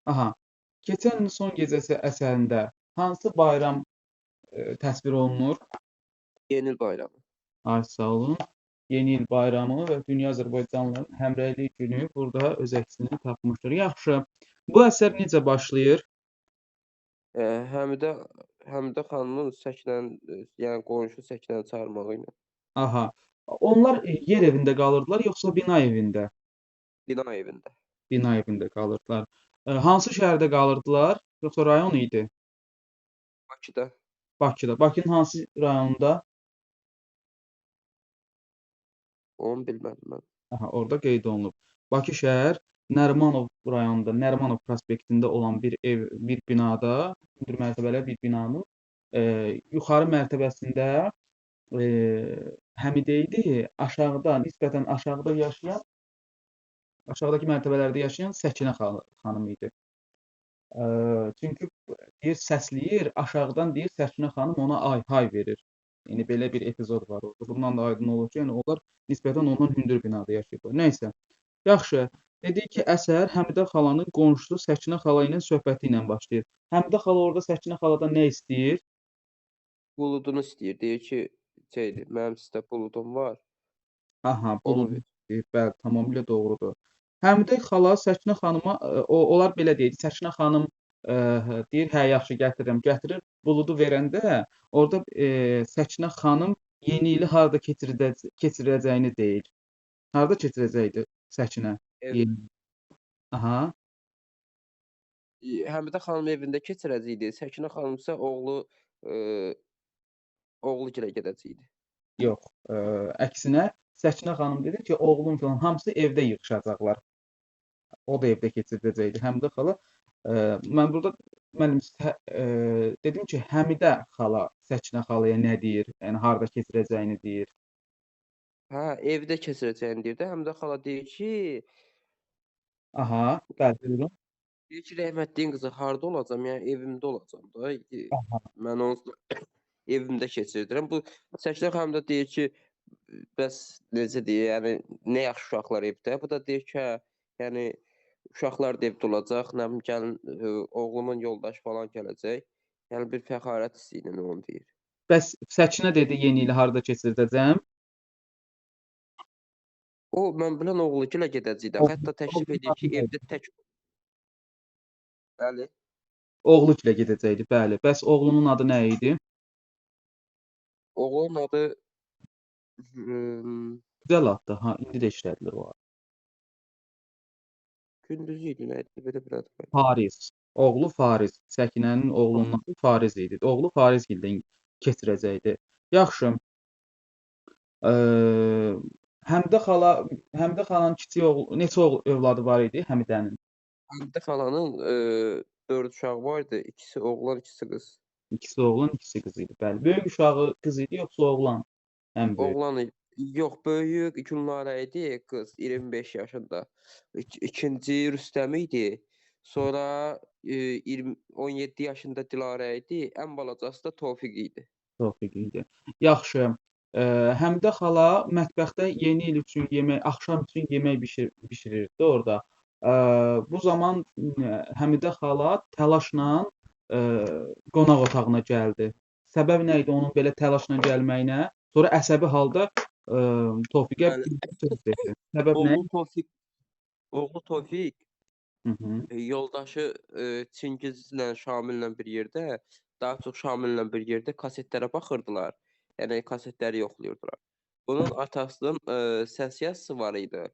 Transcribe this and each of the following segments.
Aha. Keçən ilin son gecəsi əsərində hansı bayram təsvir olunur? Yeni il bayramı. Ay, sağ olun. Yeni il bayramı və Dünya Azərbaycanlıların Həmrəylik günü burada öz əksini tapmışdır. Yaxşı. Bu əsər necə başlayır? Həmidə Həmidə xanımın Səkinənin, yəni qonşu Səkinəni çağırmağı ilə. Aha. Onlar yer evində qalırdılar, yoxsa bina evində? Bina evində. Bina evində qalırdılar. Hansı şəhərdə qalırdılar? Yoxsa rayon idi? Bakıda. Bakıda. Bakının hansı rayonunda? Onu bilmədim mən. Aha, orada qeyd olunub. Bakı şəhər Nərimanov rayonunda, Nərimanov prospektində olan bir ev, bir binada, hündür mərtəbəli bir binanın yuxarı mərtəbəsində e, Həmidə idi, aşağıda, nisbətən aşağıda yaşayan, aşağıdakı mərtəbələrdə yaşayan Səkinə xanım idi. Çünki deyir, səsləyir, aşağıdan deyir, Səkinə xanım ona ay hay verir. Yəni belə bir epizod var orada. Bundan da aydın olur ki, yəni onlar nisbətən ondan hündür binada yaşayıblar. Nəysə. Yaxşı. Dedik ki, əsər Həmidə xalanın qonşusu Səkinə xala ilə söhbəti ilə başlayır. Həmidə xala orada Səkinə xaladan nə istəyir? Buludunu istəyir. Deyir ki, şeydir, mənim sizdə buludum var. Aha, Onu buludunu ver. istəyir. Bəli, tamamilə doğrudur. Həmidə xala Səkinə xanıma, onlar belə deyir. Səkinə xanım deyir, hə, yaxşı gətirirəm. Gətirir, buludu verəndə orada Səkinə xanım yeni ili harada keçirəcəyini deyir. Harada keçirəcəkdi Səkinə? Ev. Yeni. Aha. Həmidə xanım evində keçirəcəkdi. Səkinə xanım isə oğlu oğlu gilə gedəcəkdi. Yox, əksinə Səkinə xanım dedi ki, oğlum filan hamısı evdə yığışacaqlar. O da evdə keçirdəcəkdi. Həmidə xala, mən burada müəllim dedim ki, Həmidə xala Səkinə xalaya nə deyir? Yəni harda keçirəcəyini deyir. Hə, evdə keçirəcəyini deyir də. Həmidə xala deyir ki, Aha, bəli, buyurun. deyir ki, rəhmətliyin qızı harda olacam? Yəni evimdə olacam da. Aha. Mən onu evimdə keçirdirəm. Bu Səkinə xanım da deyir ki, bəs necə deyir, yəni nə yaxşı uşaqlar evdə. Bu da deyir ki, hə, yəni uşaqlar da evdə olacaq, nə bilim gəlin oğlumun yoldaşı falan gələcək. Yəni bir fəxarət hissi ilə onu deyir. Bəs Səkinə dedi yeni ili harda keçirdəcəm? O mən bilən oğlu gilə gedəcək də. Hətta təklif Oğlunun edir ki, adı nə evdə idi? tək. Bəli. Oğlu gilə gedəcəkdi, bəli. Bəs oğlunun adı nə idi? Oğlunun adı Gözəl addır, ha, indi də işlədilir o ad. Gündüz idi, nə idi? Belə bir adı var. Fariz. Oğlu Fariz. Səkinənin oğlunun adı Fariz idi. Oğlu Fariz gildən keçirəcəkdi. Yaxşı. Həmidə xala, Həmidə xalanın kiçik oğlu, neçə oğlu övladı var idi Həmidənin? Həmidə xalanın 4 uşağı var idi. İkisi oğlan, ikisi qız. İkisi oğlan, ikisi qız idi. Bəli. Böyük uşağı qız idi, yoxsa oğlan? Ən böyük. Oğlan idi. Yox, böyüyü Gülnarə idi, qız 25 yaşında. İkinci Rüstəm idi. Sonra 20 17 yaşında Dilarə idi. Ən balacası da Tofiq idi. Tofiq idi. Yaxşı. Həmidə xala mətbəxdə yeni il üçün yemək, axşam üçün yemək bişirirdi orada. Bu zaman Həmidə xala təlaşla qonaq otağına gəldi. Səbəb nə idi onun belə təlaşla gəlməyinə? Sonra əsəbi halda Tofiqə Bəli. bir söz dedi. Səbəb nə? Oğlu Tofiq, oğlu Tofiq Hı -hı. yoldaşı Çingizlə, Şamillə bir yerdə, daha çox Şamillə bir yerdə kasetlərə baxırdılar. Yəni kasetləri yoxlayırdılar. Bunun atasının səs yazısı var idi.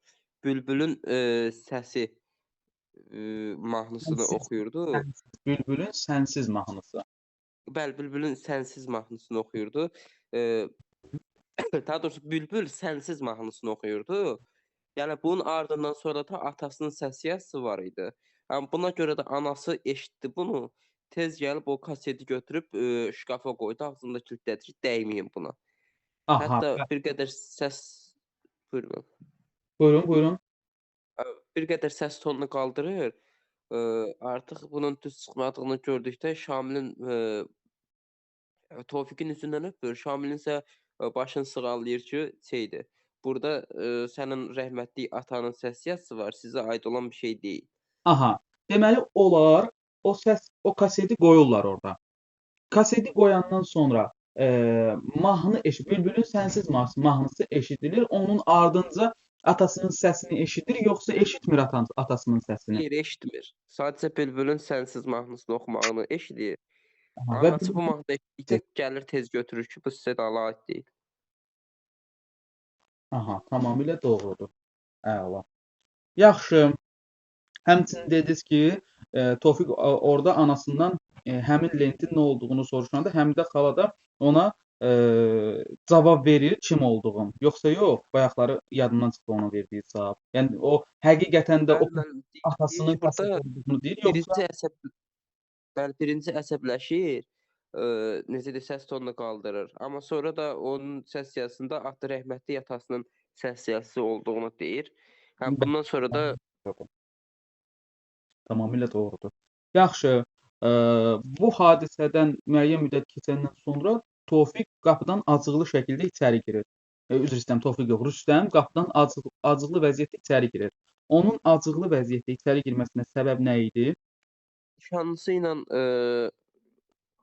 Bülbülün səsi mahnısını Sənsiz, oxuyurdu. sənsiz. Bülbülün sənsiz mahnısı. Bəli, Bülbülün sənsiz mahnısını oxuyurdu. Daha doğrusu Bülbül sənsiz mahnısını oxuyurdu. Yəni bunun ardından sonra da atasının səs yazısı var idi. Yəni buna görə də anası eşitdi bunu. Tez gəlib o kaseti götürüb şkafa qoydu, ağzında kilitlədi ki, dəyməyim buna. Aha, Hətta bəli. bir qədər səs buyurun. Buyurun, buyurun. Bir qədər səs tonunu qaldırır. Artıq bunun düz çıxmadığını gördükdə Şamilin Tofiqin üzündən öpür. Şamilin isə başını sığallayır ki, şeydir. Burada sənin rəhmətli atanın səs yazısı var, sizə aid olan bir şey deyil. Aha. Deməli, onlar o səs, o kaseti qoyurlar orada. Kaseti qoyandan sonra mahnı Bülbülün sənsiz mahnısı eşidilir. Onun ardınca atasının səsini eşidir, yoxsa eşitmir atasının səsini? Xeyr, eşitmir. Sadəcə Bülbülün sənsiz mahnısını oxumağını eşidir. Aha, və Anası bu mahnını eşitdikdə gəlir tez götürür ki, bu sizə aid deyil. Aha, tamamilə doğrudur. Əla. Yaxşı. Həmçinin dediniz ki, Tofiq orada anasından həmin lentin nə olduğunu soruşanda Həmidə xala da ona cavab verir kim olduğunu. Yoxsa yox, bayaqları yadımdan çıxdı ona verdiyi cavab. Yəni o həqiqətən də o atasının ki, burada olduğunu deyir, yoxsa birinci əsəbləşir, necə deyir, səs tonunu qaldırır. Amma sonra da onun səs siyasında atı rəhmətli atasının səs siyası olduğunu deyir. Hə, bundan sonra da tamamilə doğrudur. Yaxşı, bu hadisədən müəyyən müddət keçəndən sonra Tofiq qapıdan acıqlı şəkildə içəri girir. Üzr istəyirəm, Tofiq yox, Rüstəm qapıdan acıqlı vəziyyətdə içəri girir. Onun acıqlı vəziyyətdə içəri girməsinə səbəb nə idi? Nişanlısı ilə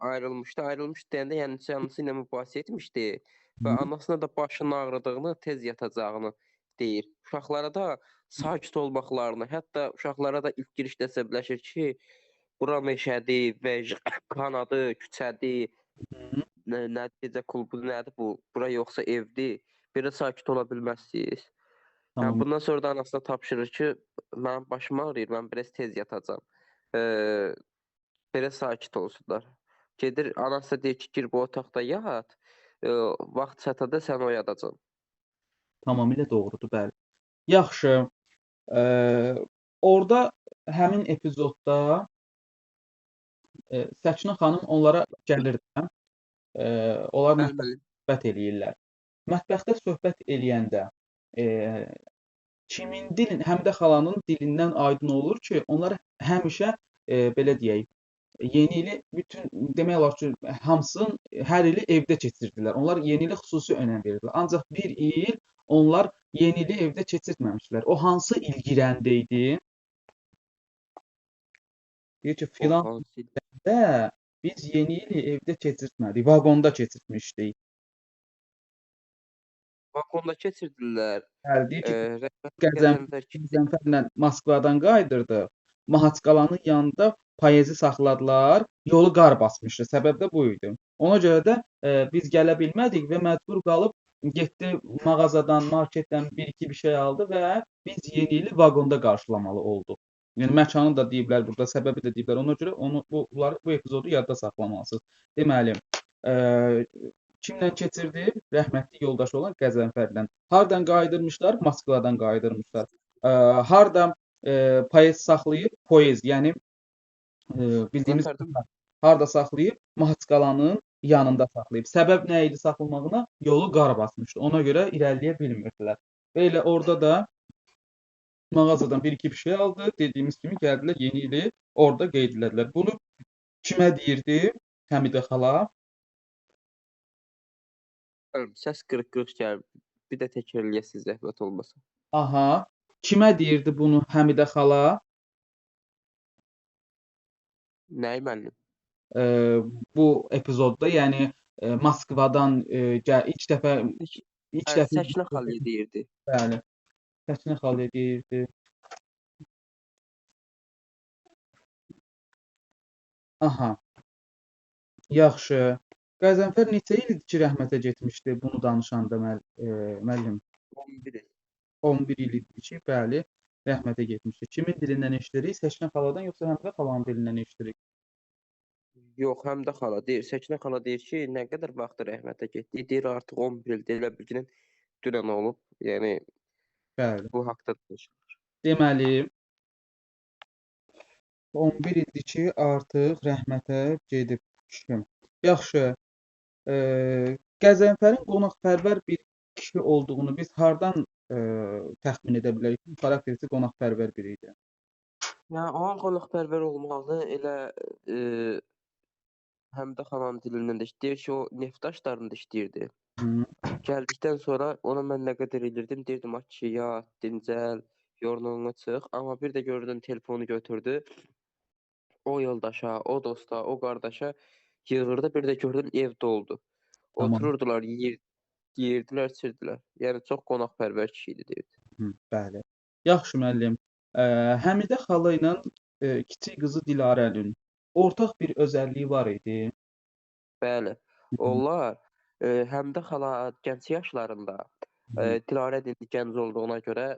ayrılmışdı. Ayrılmışdı deyəndə, yəni nişanlısı ilə mübahisə etmişdi və anasına da başının ağrıdığını, tez yatacağını deyir. Uşaqlara da sakit olmaqlarını, hətta uşaqlara da ilk girişdə əsəbləşir ki, bura meşədir, vəjxanadır, küçədir, nə gecə klubu nədir bu, bura yoxsa evdir, belə sakit ola bilməzsiniz. Tamam. Yəni, bundan sonra da anasına tapşırır ki, mənim başım ağrıyır, mən biraz tez yatacam. Belə sakit olsunlar. Gedir, anası da deyir ki, gir bu otaqda yat, vaxt çatada sən oyadacam. Tamamilə doğrudur, bəli. Yaxşı, orada həmin epizodda Səkinə xanım onlara gəlir də, onlar söhbət eləyirlər. Mətbəxdə söhbət eləyəndə kimin dilin, Həmidə xalanın dilindən aydın olur ki, onlar həmişə belə deyək, yeni ili bütün demək olar ki, hamısının hər ili evdə keçirdilər. Onlar yeni ilə xüsusi önəm verirdilər. Ancaq bir il onlar yeni ili evdə keçirtməmişdilər. O hansı il girəndə idi? Deyir ki, filan ildə biz yeni ili evdə keçirtmədik, vaqonda keçirtmişdik. Vaqonda keçirdilər. Bəli, deyir ki, Qəzənfərlə Moskvadan qayıdırdı. Mahaçqalanın yanında payezi saxladılar, yolu qar basmışdı. Səbəb də bu idi. Ona görə də biz gələ bilmədik və məcbur qalıb getdi mağazadan, marketdən bir-iki bir şey aldı və biz yeni ili vaqonda qarşılamalı olduq. Yəni məkanı da deyiblər burada, səbəbi də deyiblər. Ona görə onu bu epizodu yadda saxlamalısınız. Deməli, kimlə keçirdi? Rəhmətli yoldaşı olan Qəzənfərlə. Hardan qayıdırmışlar? Moskvadan qayıdırmışlar. Harda payez saxlayıb? Poyez, yəni bildiyimiz harda saxlayıb? Mahaçqalanın yanında saxlayıb. Səbəb nə idi saxlamağına? Yolu qar basmışdı. Ona görə irəliləyə bilmirdilər. Və elə orada da mağazadan bir-iki bir şey aldı. Dediyimiz kimi gəldilər, yeni ili orada qeyd elədilər. Bunu kimə deyirdi Həmidə xala? Səs qırıq-qırıq gəlir. Bir də təkrar eləyəsiniz, zəhmət olmasa. Aha. Kimə deyirdi bunu Həmidə xala? Nəyi müəllim? Bu epizodda, yəni Moskvadan ilk dəfə Səkinə xalaya deyirdi. Bəli. Səkinə xalaya deyirdi. Aha. Yaxşı. Qəzənfər neçə il idi ki, rəhmətə getmişdi bunu danışanda müəllim? 11 il. 11 il idi ki, bəli, rəhmətə getmişdi. Kimin dilindən eşidirik? Səkinə xaladan yoxsa Həmidə xalanın dilindən eşidirik? Yox, Həmidə xala deyir. Səkinə xala deyir ki, nə qədər vaxtı rəhmətə getdi? Deyir, artıq 11 ildir, elə bil ki, dünən olub. Yəni, bəli. Bu haqda danışılır. Deməli, 11 ildir ki, artıq rəhmətə gedib kişi. Yaxşı. Qəzənfərin qonaqpərvər bir kişi olduğunu biz hardan təxmin edə bilərik ki, xarakterisi qonaqpərvər biri idi? Yəni, onun qonaqpərvər olmağını elə Həmidə xalanın dilindən də deyir ki, o neft daşlarında işləyirdi. Gəldikdən sonra ona mən nə qədər elirdim, deyirdim, ay ki, yat, dincəl, yorğunluğuna çıx. Amma bir də gördüm, telefonu götürdü. O yoldaşa, o dosta, o qardaşa yığırdı. Bir də gördün ev doldu. Tamam. Otururdular, yeyirdilər, içirdilər. Yəni çox qonaqpərvər kişi idi deyirdi. Hı, bəli. Yaxşı müəllim. Həmidə xala ilə kiçik qızı Dilarənin ortaq bir özəlliyi var idi. Bəli. Onlar Həmidə xala gənc yaşlarında, Dilarə də indi gənc olduğuna görə,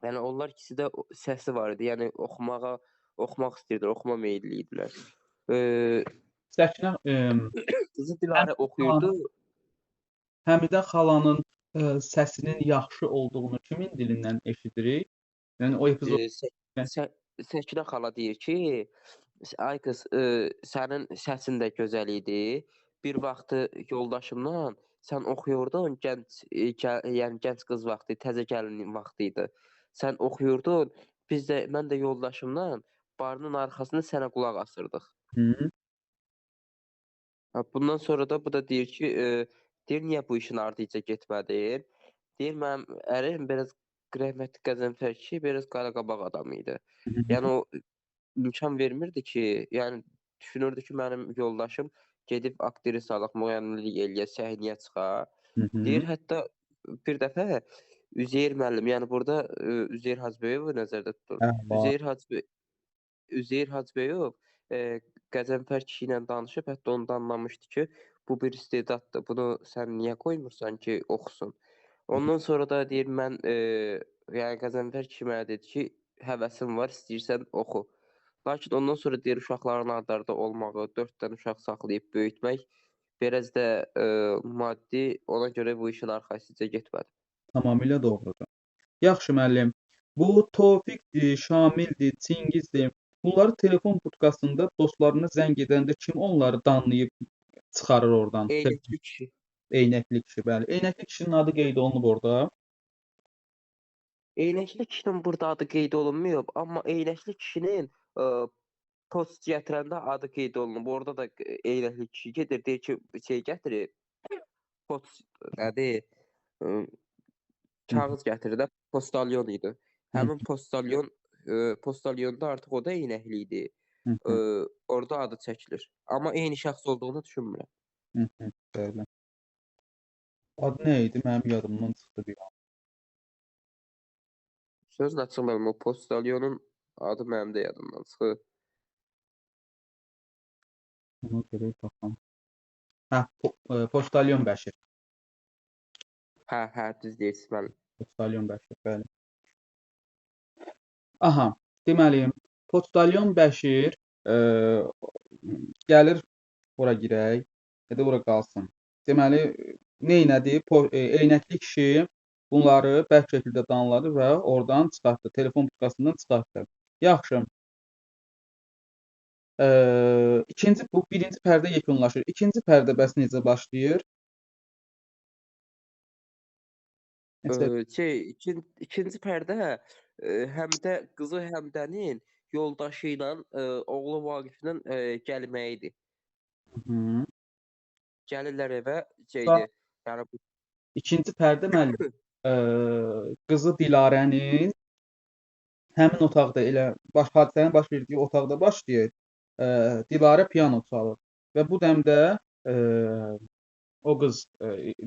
yəni onlar ikisi də səsi var idi. Yəni oxumaq istəyirdilər, oxuma meyilli idilər. Səkinə qızı Dilarə oxuyurdu. Həmidə xalanın səsinin yaxşı olduğunu kimin dilindən eşidirik? Yəni o epizod Səkinə xala deyir ki, ay qız, sənin səsin də gözəl idi. Bir vaxtı yoldaşımla sən oxuyurdun, yəni gənc qız vaxtı, təzə gəlin vaxtı idi. Sən oxuyurdun, mən də yoldaşımla barının arxasında sənə qulaq asırdıq. Hı. Bundan sonra da bu da deyir ki, deyir niyə bu işin ardıca getmədin? Deyir mənim ərim biraz rəhmətli Qəzənfər kişi biraz qaraqabaq adam idi. Yəni o imkan vermirdi ki, yəni düşünürdü ki, mənim yoldaşım gedib aktrisalıq, müğənnilik eləyə, səhnəyə çıxa. Deyir hətta bir dəfə Üzeyir müəllim, yəni burada Üzeyir Hacıbəyovu nəzərdə tutur. Üzeyir Hacıbəyov Qəzənfər kişi ilə danışıb, hətta ondan anlamışdı ki, bu bir istedaddır, bunu sən niyə qoymursan ki, oxusun? Ondan sonra da deyir, mən, yəni Qəzənfər kişi mənə dedi ki, həvəsim var, istəyirsən oxu. Lakin ondan sonra deyir, uşaqların ardarda olmağı, 4 dənə uşaq saxlayıb böyütmək, biraz də maddi, ona görə bu işin arxasıca getmədi. Tamamilə doğrudur. Yaxşı müəllim, bu Tofiqdir, Şamildir, Çingizdir. Bunları telefon butkasında dostlarına zəng edəndə kim onları danlayıb çıxarır oradan? Eynəkli kişi. Eynəkli kişi, bəli. Eynəkli kişinin adı qeyd olunub orada. Eynəkli kişinin burada adı qeyd olunmayıb, amma eynəkli kişinin post gətirəndə adı qeyd olunub. Orada da eynəkli kişi gedir, deyir ki, şey gətirir, post nədir, kağız gətirir də, postalyon idi. Həmin postalyonda artıq o da eynəkli idi. Orada adı çəkilir. Amma eyni şəxs olduğunu düşünmürəm. Bəli. Adı nə idi? Mənim yadımdan çıxdı bir an. Sözlə çıxmadım. O postalyonun adı mənim də yadımdan çıxır. Ona görə baxam. Hə, Postalyon Bəşir. Hə, düz deyirsiniz mənim. Postalyon Bəşir, bəli. Aha, deməli, Postalyon Bəşir gəlir, ora girək, ya da ora qalsın. Deməli, neynədi? Eynəkli kişi bunları bərk şəkildə danladı və oradan çıxartdı, telefon butkasından çıxartdı. Yaxşı. Bu birinci pərdə yekunlaşır. İkinci pərdə bəs necə başlayır? İkinci pərdə Həmidə, qızı Həmdənin yoldaşı ilə oğlu Vaqiflə gəlməyidir. Gəlirlər evə, şeydir. Yəni bu İkinci pərdə müəllim, qızı Dilarənin həmin otaqda, elə hadisənin baş verdiyi otaqda başlayır. Dilarə piano çalır və bu dəmdə o qız,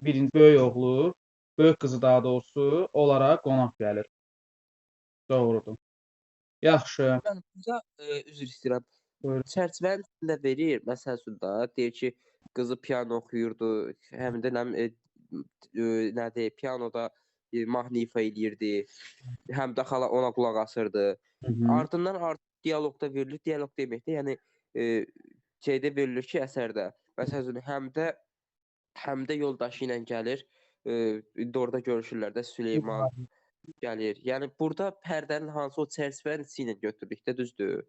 birinci böyük oğlu, böyük qızı daha doğrusu, onlara qonaq gəlir. Doğrudur. Yaxşı. Mən burada üzr istəyirəm. Buyurun. Çərçivənin içində verir, məsəl üçün də, deyir ki, qızı piano oxuyurdu, həm də nədir, pianoda mahnı ifa eləyirdi, həm də xala ona qulaq asırdı. Ardından artıq diyaloqda verilir, diyaloq deməkdə, yəni şeydə verilir ki, əsərdə, məsəl üçün, həm də yoldaşı ilə gəlir, indi orada görüşürlər də, Süleyman gəlir. Yəni, burada pərdənin hansı o çərçivənin içi ilə götürürük də, düzdür?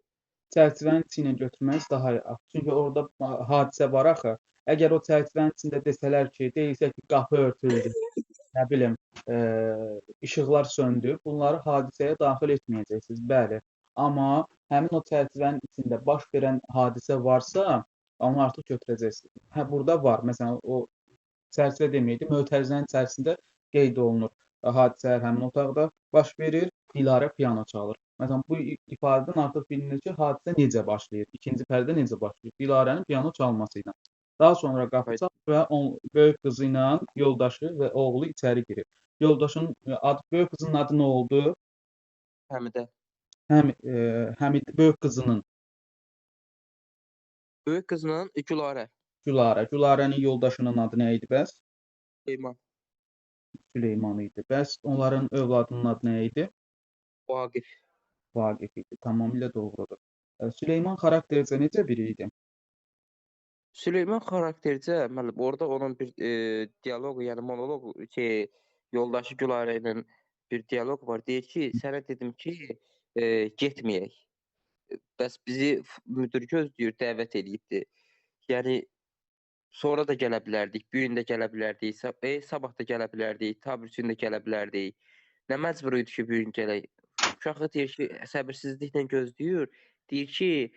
Çərçivənin içi ilə götürməyiz daha yaxşı. Çünki orada hadisə var axı. Əgər o çərçivənin içində desələr ki, deyilsə ki, qapı örtüldü, nə bilim, işıqlar söndü, bunları hadisəyə daxil etməyəcəksiniz. Bəli. Amma həmin o çərçivənin içində baş verən hadisə varsa, onu artıq götürəcəksiniz. Hə, burada var. Məsələn, o çərçivə deməyək, mötərizənin içərisində qeyd olunur. Hadisələr həmin otaqda baş verir, Dilarə piano çalır. Məsələn, bu ifadədən artıq bilinir ki, hadisə necə başlayır, ikinci pərdə necə başlayır? Dilarənin piano çalması ilə. Daha sonra qapı çalır və böyük qızı ilə yoldaşı və oğlu içəri girir. Yoldaşın adı, böyük qızının adı nə oldu? Həmidə. Həmid böyük qızının. Böyük qızının Gülarə. Gülarə. Gülarənin yoldaşının adı nə idi bəs? Süleyman. Süleyman idi. Bəs onların övladının adı nə idi? Vaqif. Vaqif idi. Tamamilə doğrudur. Süleyman xaraktercə necə biri idi? Süleyman xaraktercə, müəllim, orada onun bir dialoq, yəni monoloq ki, yoldaşı Gülarə ilə bir dialoq var. Deyir ki, sənə dedim ki, getməyək. Bəs bizi müdir gözləyir, dəvət eləyibdi. Yəni sonra da gələ bilərdik, bu gün də gələ bilərdik, sabah da gələ bilərdik, ta bir gün də gələ bilərdik. Nə məcbur idi ki, bu gün gələk? Uşağı deyir ki, səbirsizliklə gözləyir. Deyir ki,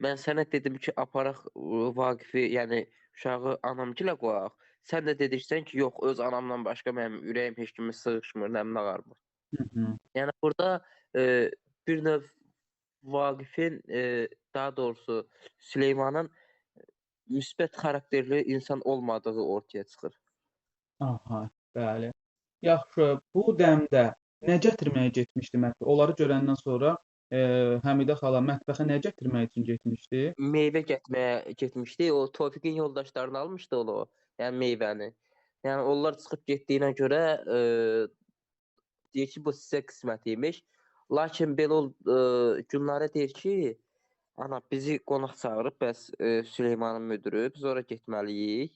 mən sənə dedim ki, aparaq Vaqifi, yəni uşağı anamgilə qoyaq. Sən də dedirsən ki, yox, öz anamdan başqa mənim ürəyim heç kimə sığışmır, nəmini ağarmır. Yəni burada bir növ Vaqifin, daha doğrusu Süleymanın müsbət xarakterli insan olmadığı ortaya çıxır. Aha, bəli. Yaxşı, bu dəmdə nə gətirməyə getmişdi mətbəxə? Onları görəndən sonra Həmidə xala mətbəxə nə gətirmək üçün getmişdi? Meyvə gətirməyə getmişdi. O Tofiqin yoldaşlarını almışdı onu, yəni meyvəni. Yəni onlar çıxıb getdiyinə görə deyir ki, bu sizə qismət imiş. Lakin belə Gülnarə deyir ki, ana bizi qonaq çağırıb, bəs Süleymanın müdürü, biz ora getməliyik.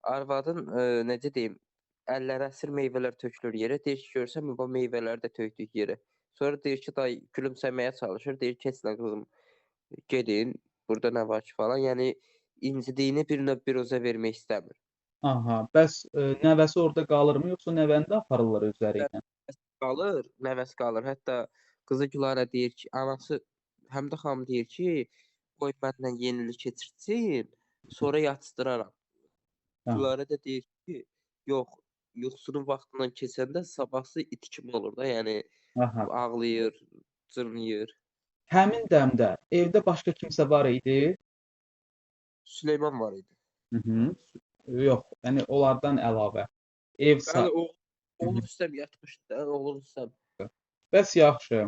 Arvadın necə deyim, əlləri əsir, meyvələr tökülür yerə. Deyir ki, görsən bu meyvələri də tökdük yerə. Sonra deyir ki, day gülümsəməyə çalışır. Deyir ki, heç nə qızım, gedin, burada nə var ki falan. Yəni incidiyini bir növ biruzə vermək istəmir. Aha, bəs nəvəsi orada qalırmı, yoxsa nəvəni də aparırlar özləri ilə? Qalır, nəvəsi qalır. Hətta qızı Gülarə deyir ki, anası Həmidə xanım deyir ki, qoy mənlə yenilik keçirtsin, sonra yatışdıraram. Gülarə də deyir ki, yox, yuxusunun vaxtından keçəndə sabahsı it kimi olur da, yəni ağlayır, cırnıyır. Həmin dəmdə evdə başqa kimsə var idi? Süleyman var idi. Yox, yəni onlardan əlavə. Ev Bəli, oğlu Rüstəm yatmışdı da, oğlu Rüstəm. Bəs yaxşı.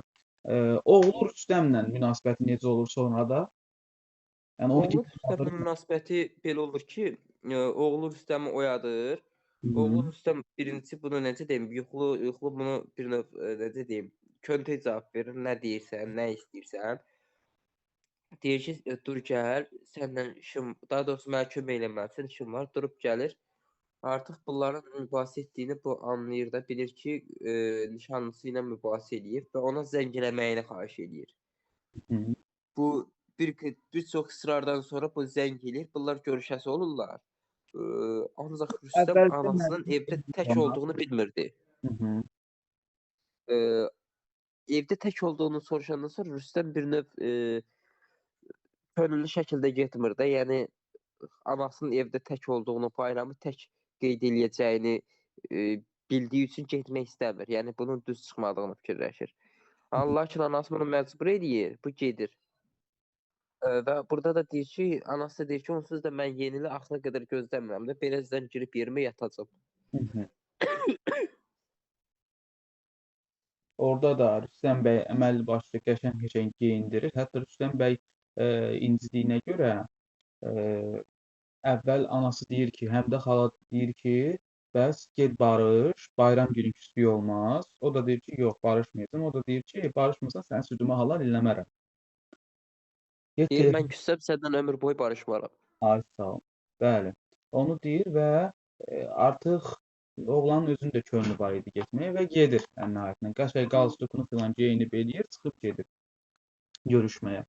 Oğlu Rüstəmlə münasibəti necə olur sonra da? Yəni oğlu Rüstəmlə münasibəti belə olur ki, oğlu Rüstəmi oyadır. Oğlu Rüstəm birincisi bunu necə deyim, yuxulu bunu bir növ necə deyim, köntək cavab verir, nə deyirsən, nə istəyirsən. Deyir ki, dur gəl, səndən işim, daha doğrusu mənə kömək eləməlisən, işim var, durub gəlir. Artıq bunların mübahisə etdiyini bu anlayır da, bilir ki, nişanlısı ilə mübahisə eləyir və ona zəng eləməyini xahiş eləyir. Bu, bir çox isrardan sonra bu zəng eləyir, bunlar görüşəsi olurlar. Ancaq Rüstəm anasının evdə tək olduğunu bilmirdi. Evdə tək olduğunu soruşandan sonra Rüstəm bir növ könüllü şəkildə getmir də, yəni anasının evdə tək olduğunu, bayramı tək qeyd eləyəcəyini bildiyi üçün getmək istəmir. Yəni bunun düz çıxmadığını fikirləşir. Lakin anası bunu məcbur eləyir, bu gedir. Və burada da deyir ki, anası da deyir ki, onsuz da mən yenili axıra qədər gözləmirəm də, beləzdən girib yerimə yatacam. Orada da Rüstəm bəy əməlli başlı qəşəng-qəşəng geyindirir. Hətta Rüstəm bəy incidiyinə görə əvvəl anası deyir ki, Həmidə xala deyir ki, bəs get barış, bayram günü küslük olmaz. O da deyir ki, yox, barışmayacam. O da deyir ki, barışmırsan, sən südümü halal eləmərəm. Deyir, mən küssəm, səndən ömür boyu barışmaram. Ay, sağ ol. Bəli. Onu deyir və artıq oğlanın özünün də könlü var idi getməyə və gedir ən nəhayətlə. Qəşəng qalstukunu filan geyinib eləyir, çıxıb gedir görüşməyə.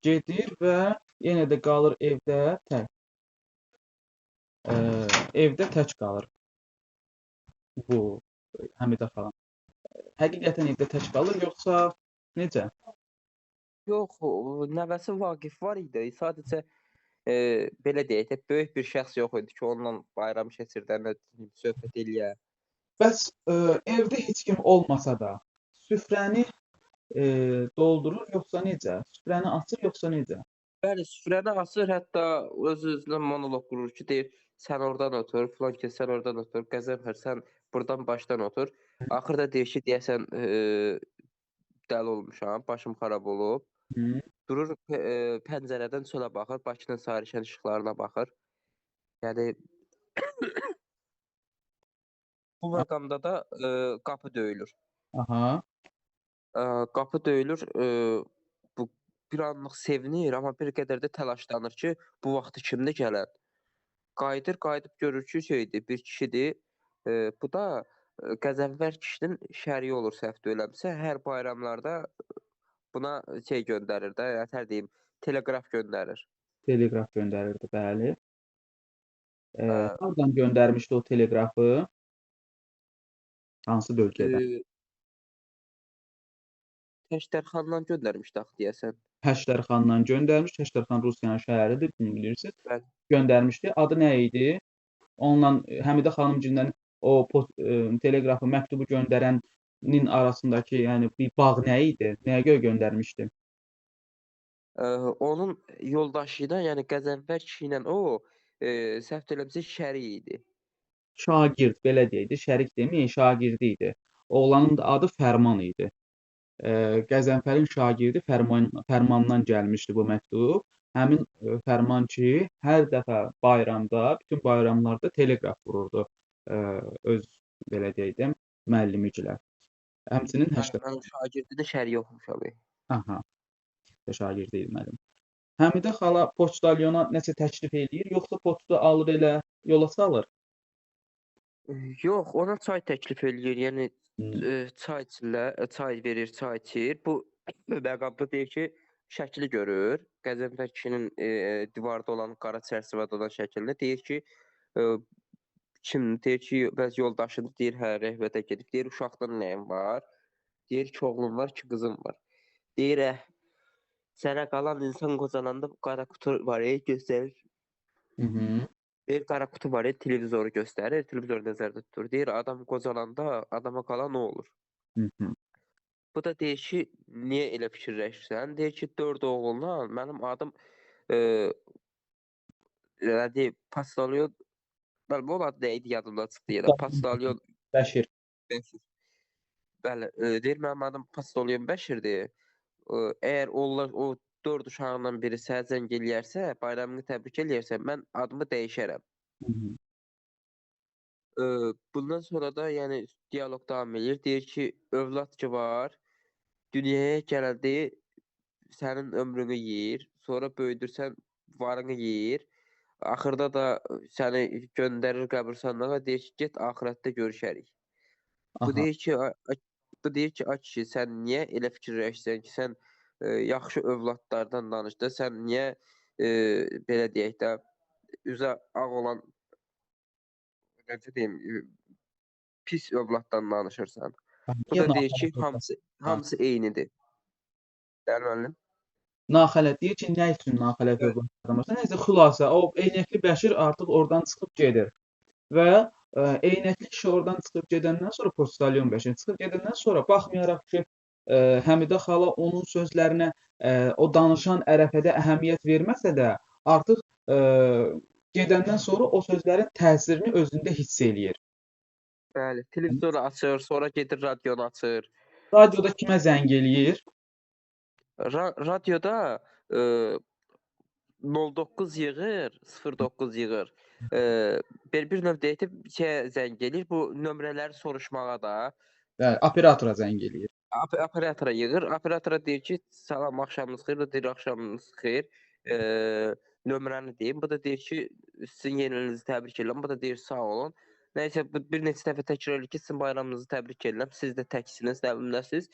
Gedir və yenə də qalır evdə tək. Evdə tək qalır bu Həmidə xala. Həqiqətən evdə tək qalır, yoxsa necə? Yox, nəvəsi Vaqif var idi. Sadəcə belə deyək də, böyük bir şəxs yox idi ki, onunla bayram keçirdənə söhbət eləyə. Bəs evdə heç kim olmasa da, Süfrəni doldurur yoxsa necə? Süfrəni açır yoxsa necə? Bəli, süfrəni açır, hətta öz-özünə monoloq qurur ki, deyir, sən oradan otur, filan kəs sən oradan otur, Qəzənfər sən burdan başdan otur. Axırda deyir ki, deyəsən dəli olmuşam, başım xarab olub. Hı. Durur pəncərədən çölə baxır, Bakının sarışan işıqlarına baxır. Yəni bu məqamda da qapı döyülür. Aha. Qapı döyülür, bu bir anlıq sevinir, amma bir qədər də təlaşlanır ki, bu vaxtı kimdir gələn? Qayıdır, qayıdıb görür ki, şeydir, bir kişidir. Bu da Qəzənfər kişinin şəriyi olur səhv deyirəmsə, hər bayramlarda buna şey göndərir də, nətər deyim, teleqraf göndərir. Teleqraf göndərirdi, bəli. Hardan göndərmişdi o teleqrafı? Hansı bölgədən? Təşdərxandan göndərmişdi axı deyəsən. Təşdərxandan göndərmiş. Təşdərxan Rusiyanın şəhəridir, bunu bilirsiniz. Bəli. Göndərmişdi. Adı nə idi? Onunla Həmidə xanımgillə o teleqrafı, məktubu göndərənin arasındakı, yəni bir bağ nə idi? Nəyə görə göndərmişdi? Onun yoldaşı ilə, yəni Qəzənfər kişi ilə o səhv deyirəmsə şərik idi. Şagird, belə deyək də, şərik deməyin, şagirdi idi. Oğlanın da adı Fərman idi. Qəzənfərin şagirdi Fərmandan gəlmişdi bu məktub. Həmin Fərman ki, hər dəfə bayramda, bütün bayramlarda teleqraf vururdu öz, belə deyək də, müəllimigilə. Həmçinin Bəli, mən o şagirdini şərik oxumuşam. Aha, şagirdi idi müəllim. Həmidə xala poçtalyona nəsə təklif eləyir, yoxsa poçtu alır elə yola salır? Yox, ona çay təklif eləyir. Yəni çay içirlər, çay verir, çay içir. Bu məqamda deyir ki, şəkli görür. Qəzənfər kişinin divarda olan qara çərçivədə olan şəklini deyir ki, kim deyir ki, bəs yoldaşını deyir, hə, rəhbətə gedib. Deyir, uşaqdan nəyim var? Deyir ki, oğlum var, ki, qızım var. Deyir, sənə qalan insan qocalanda qara qutu var, göstərir. Deyir, qara qutu var, televizoru göstərir, televizoru nəzərdə tutur. Deyir, adam qocalanda adama qalan nə olur? Bu da deyir ki, niyə elə fikirləşirsən? Deyir ki, 4 oğulla mənim adım elə deyir, Pastalyon. Bəli, bu adı nə idi yadımdan çıxdı yenə. Pastalyon Bəşir. Bəşir. Bəli, deyir, mənim adım Pastalyon Bəşirdir. Əgər onlar o 4 uşağından biri sənə zəng eləyərsə, bayramını təbrik eləyərsə, mən adımı dəyişərəm. Bundan sonra da yəni dialoq davam eləyir. Deyir ki, övlad ki var, dünyaya gələndə sənin ömrünü yeyir, sonra böyüdürsən, varını yeyir. Axırda da səni göndərir qəbirstanlığa, deyir ki, get axirətdə görüşərik. Bu deyir ki, bu deyir ki, ay kişi, sən niyə elə fikirləşirsən ki, sən yaxşı övladlardan danış da, sən niyə belə deyək də, üzə ağ olan, necə deyim, pis övladdan danışırsan. Bu da deyir ki, hamısı eynidir. Bəli, müəllim. Naxələf deyir ki, nə üçün naxələf övladlardan danışırsan? Nəysə, xülasə, o eynəkli Bəşir artıq oradan çıxıb gedir. Və eynəkli kişi oradan çıxıb gedəndən sonra, Postalyon Bəşir çıxıb gedəndən sonra, baxmayaraq ki, Həmidə xala onun sözlərinə o danışan ərəfədə əhəmiyyət verməsə də, artıq gedəndən sonra o sözlərin təsirini özündə hiss eləyir. Bəli, televizoru açır, sonra gedir radionu açır. Radioda kimə zəng eləyir? Radioda 09 yığır, 09 yığır. Bir növ deyək də, şeyə zəng eləyir, bu nömrələri soruşmağa da. Bəli, operatora zəng eləyir. Operatora yığır, operatora deyir ki, salam, axşamınız xeyir, o deyir, axşamınız xeyir. Nömrəni deyim, bu da deyir ki, sizin yeni ilinizi təbrik edirəm, bu da deyir, sağ olun. Nəysə, bu bir neçə dəfə təkrar eləyir ki, sizin bayramınızı təbrik edirəm, siz də təksiniz, nə bilim nəsiz.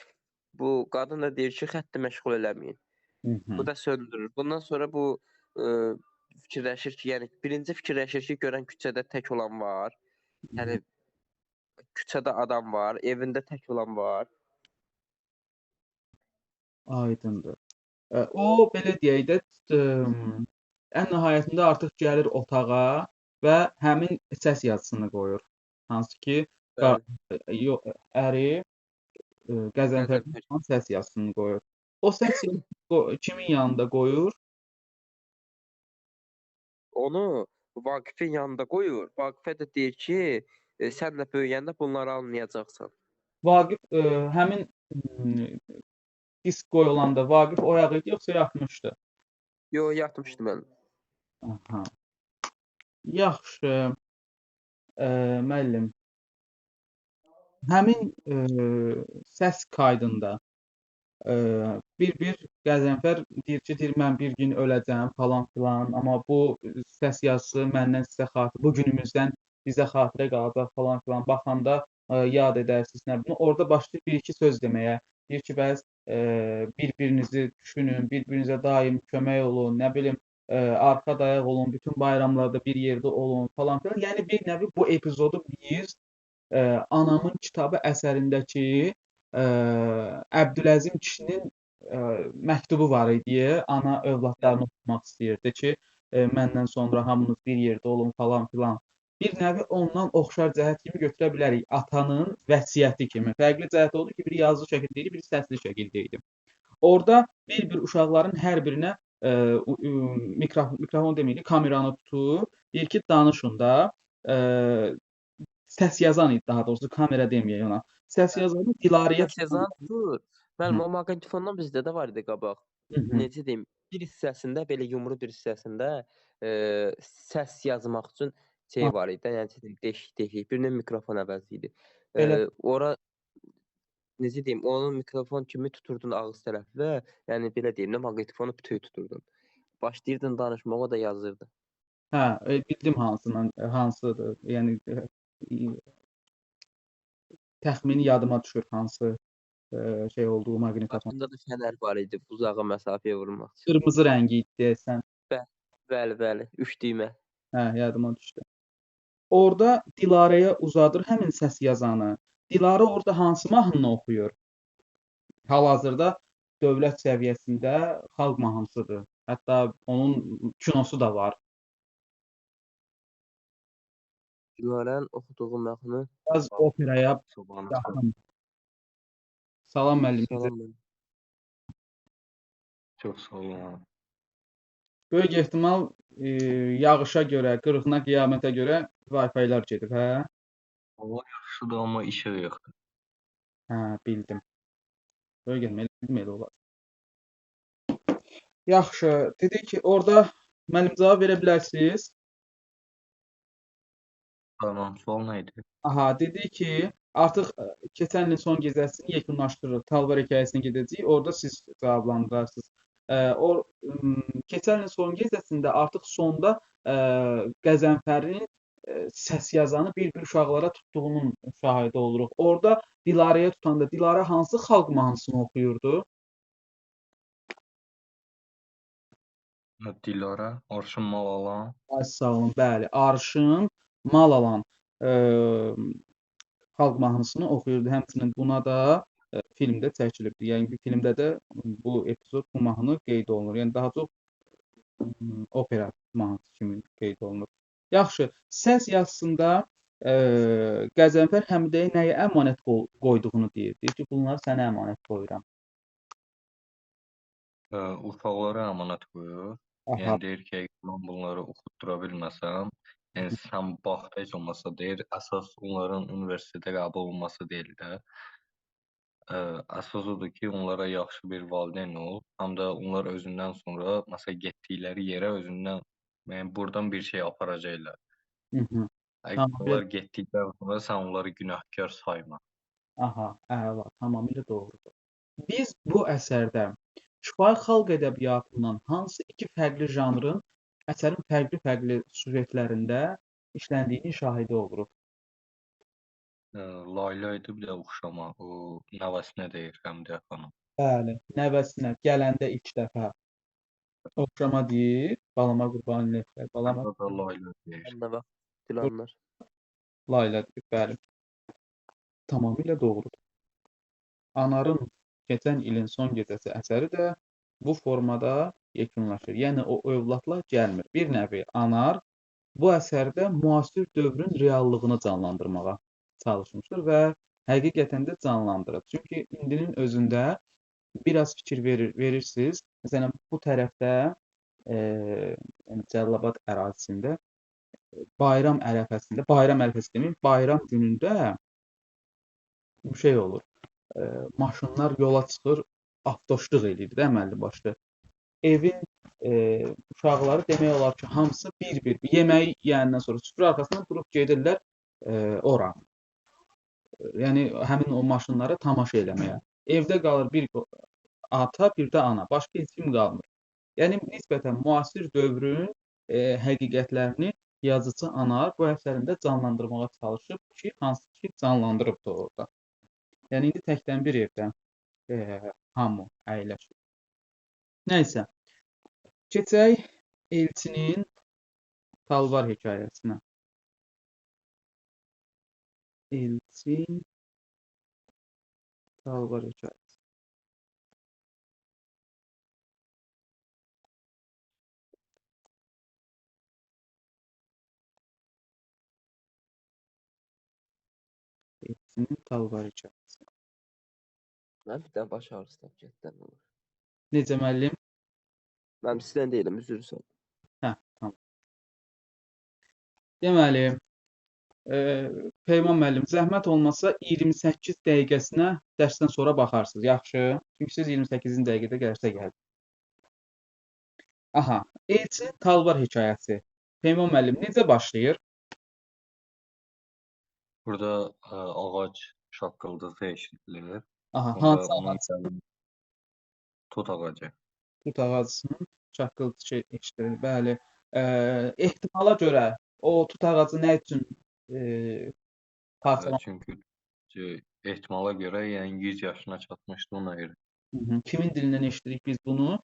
Bu qadın da deyir ki, xətti məşğul eləməyin. Bu da söndürür. Bundan sonra bu fikirləşir ki, yəni birinci fikirləşir ki, görən küçədə tək olan var. Yəni küçədə adam var, evində tək olan var. Aydındır. O belə deyək də, ən nəhayətində artıq gəlir otağa və həmin səs yazısını qoyur. Hansı ki, əri Qəzənfər Qəzənfər. səs yazısını qoyur. O səs yazısını kimin yanında qoyur? Onu Vaqifin yanında qoyur. Vaqifə də deyir ki, sən də böyüyəndə bunları anlayacaqsan. Vaqif həmin disk qoyulanda Vaqif oyaq idi yoxsa yatmışdı? Yo, yatmışdı mən. Aha. Yaxşı. Müəllim. Həmin səs kaydında bir-bir Qəzənfər deyir ki, deyir mən bir gün öləcəm falan filan, amma bu səs yazısı məndən sizə xatirə, bu günümüzdən bizə xatirə qalacaq falan filan. Baxanda yad edərsiniz, nə bilim. Orada başlayır bir-iki söz deməyə. Deyir ki, bəs bir-birinizi düşünün, bir-birinizə daim kömək olun, nə bilim, arxa dayaq olun, bütün bayramlarda bir yerdə olun falan filan. Yəni bir nəvi bu epizodu biz Anamın kitabı əsərindəki Əbdüləzim kişinin məktubu var idi. Ana övladlarını oxumaq istəyirdi ki, məndən sonra hamınız bir yerdə olun falan filan. Bir nəvi ondan oxşar cəhət kimi götürə bilərik. Atanın vəsiyyəti kimi. Fərqli cəhət oldu ki, biri yazılı şəkildə idi, biri səsli şəkildə idi. Orada bir-bir uşaqların hər birinə mikrofon deməyək, kameranı tutur, deyir ki, danışın da. Səs yazan idi daha doğrusu, kamera deməyək ona. Səs yazanı Dilarəyə Səs yazan tutur. Müəllim, o maqnitofondan bizdə də var idi qabaq. Necə deyim, bir hissəsində belə yumru bir hissəsində səs yazmaq üçün şey var idi, yəni necə deyim, deşik-deşik, bir növ mikrofon əvəzi idi. Ora necə deyim, onu mikrofon kimi tuturdun ağız tərəfə, yəni belə deyim də, maqnitofonu bütöv tuturdun. Başlayırdın danışmağa, o da yazırdı. Hə, bildim hansından, hansıdır. Yəni təxmini yadıma düşür hansı şey olduğu maqnitofon. Başında da fənər var idi uzağa məsafəyə vurmaq üçün. Qırmızı rəngi idi deyəsən. Bəli, bəli, 3 düymə. Hə, yadıma düşdü. Orada Dilarəyə uzadır həmin səs yazanı. Dilarə orada hansı mahnını oxuyur? Hal-hazırda dövlət səviyyəsində xalq mahnısıdır. Hətta onun kinosu da var. Dilarənin oxuduğu mahnı Biraz operaya yaxın. Salam müəllim. Salam müəllim. Çox sağ olun. Böyük ehtimal yağışa görə, qırğına, qiyamətə görə Wi-Fi-lər gedib, hə? Allah yaxşıdır, amma işıq yoxdur. Hə, bildim. Böyük ehtimal elə olar. Yaxşı, dedik ki, orada müəllim cavab verə bilərsiniz. Tamam, sual nə idi? Aha, dedi ki, artıq keçən ilin son gecəsini yekunlaşdırırıq. Talvar hekayəsinə gedəcəyik. Orada siz cavablandırarsınız. Keçən ilin son gecəsində artıq sonda Qəzənfərin səs yazanı bir-bir uşaqlara tutduğunun şahidi oluruq. Orada Dilarəyə tutanda Dilarə hansı xalq mahnısını oxuyurdu? Dilarə, Arşın Malalan. Ay, sağ olun, bəli, Arşın Malalan xalq mahnısını oxuyurdu. Həmçinin buna da filmdə çəkilibdir. Yəni bir filmdə də bu epizod, bu mahnı qeyd olunur. Yəni daha çox opera mahnısı kimi qeyd olunur. Yaxşı, səs yazısında Qəzənfər Həmidəyə nəyə əmanət qoyduğunu deyir. Deyir ki, bunları sənə əmanət qoyuram. Uşaqlara əmanət qoyur. Aha. Yəni deyir ki, əgər mən bunları oxutdura bilməsəm, yəni sən bax heç olmasa deyir, əsas onların universitetə qəbul olması deyil də. Əsas odur ki, onlara yaxşı bir valideyn ol, həm də onlar özündən sonra, məsələn, getdikləri yerə özündən, yəni buradan bir şey aparacaqlar. Əgər onlar getdikdən sonra sən onları günahkar sayma. Aha, əla, tamamilə doğrudur. Biz bu əsərdə şifahi xalq ədəbiyyatından hansı iki fərqli janrın əsərin fərqli-fərqli süjetlərində işləndiyinin şahidi oluruq? Layla idi, bir də oxşama, o nəvəsinə deyir Həmidə xanım. Bəli, nəvəsinə gələndə ilk dəfə oxşama deyir, balama qurban eləyər, balama. Burada da Layla deyir. Nəvə, filanlar. Layla deyir, bəli. Tamamilə doğrudur. Anarın keçən ilin son gecəsi əsəri də bu formada yekunlaşır. Yəni o övladlar gəlmir. Bir nəvi Anar bu əsərdə müasir dövrün reallığını canlandırmağa çalışmışdır və Həqiqətən də canlandırıb. Çünki indinin özündə biraz fikir verirsiniz. Məsələn, bu tərəfdə, yəni Cəlilabad ərazisində bayram ərəfəsində, bayram ərəfəsi deməyim, bayram günündə bir şey olur. Maşınlar yola çıxır, avtoşluq eləyir də əməlli başlı. Evin uşaqları demək olar ki, hamısı bir-bir yeməyi yeyəndən sonra süfrə arxasından durub gedirlər ora. Yəni həmin o maşınlara tamaşa eləməyə. Evdə qalır bir ata, bir də ana. Başqa heç kim qalmır. Yəni nisbətən müasir dövrün həqiqətlərini yazıcı Anar bu əsərində canlandırmağa çalışıb ki, hansı ki canlandırıb da orada. Yəni indi təkdən bir evdə hamı əyləşir. Nəysə, keçək Elçinin Talvar hekayəsinə. Elçin Talvar hekayəsi. Elçinin Talvar hekayəsi. Mən bir dənə baş ağrısı tap getdim olur. Necə müəllim? Mən sizdən deyiləm, üzr istəyirəm. Hə, tamam. Deməli, Peyman müəllim, zəhmət olmasa 28 dəqiqəsinə dərsdən sonra baxarsınız. Yaxşı. Çünki siz 28-ci dəqiqədə dərsə gəldiniz. Aha, Elçinin Talvar hekayəsi. Peyman müəllim, necə başlayır? Burada ağac şaqqıltısı eşidilir. Aha, Sonra hansı onun ağac? Tut ağacı. Tut ağacının şaqqıltısı eşidilir. Bəli. Ehtimala görə o tut ağacı nə üçün parçalanır? Çünki ehtimala görə, yəni 100 yaşına çatmışdı ona görə. Kimin dilindən eşidirik biz bunu?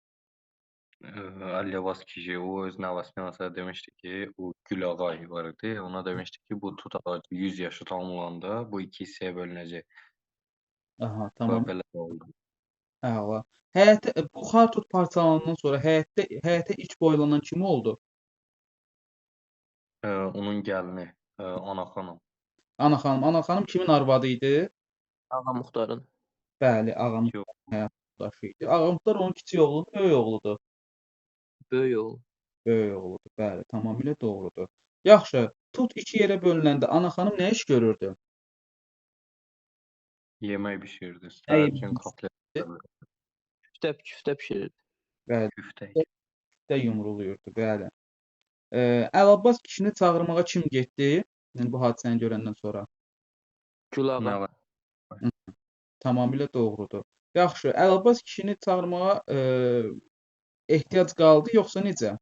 Əli Abbas kişi, o öz nəvəsinə məsələn demişdi ki, o Gül ağay var idi. Ona demişdi ki, bu tut ağacı 100 yaşı tamamlananda bu iki hissəyə bölünəcək. Aha, tamam. Və belə də oldu. Əla. Həyətə, buxar tut parçalanandan sonra həyətə ilk boylanan kim oldu? Onun gəlini, Ana xanım. Ana xanım. Ana xanım kimin arvadı idi? Ağa Muxtarın. Bəli, Ağa Muxtarın həyat yoldaşı idi. Ağa Muxtar onun kiçik oğludur, böyük oğludur. Böyük oğlu. Böyük oğludur, bəli, tamamilə doğrudur. Yaxşı, tut iki yerə bölünəndə Ana xanım nə iş görürdü? Yemək bişirirdi. Nə Səhər yemək üçün kotlet. Küftə bişirirdi. Bəli. Küftə. Küftə yumruluyurdu, bəli. Əl-Abbas kişini çağırmağa kim getdi? Yəni bu hadisəni görəndən sonra. Gül ağa. Tamamilə doğrudur. Yaxşı, Əl-Abbas kişini çağırmağa ehtiyac qaldı yoxsa necə?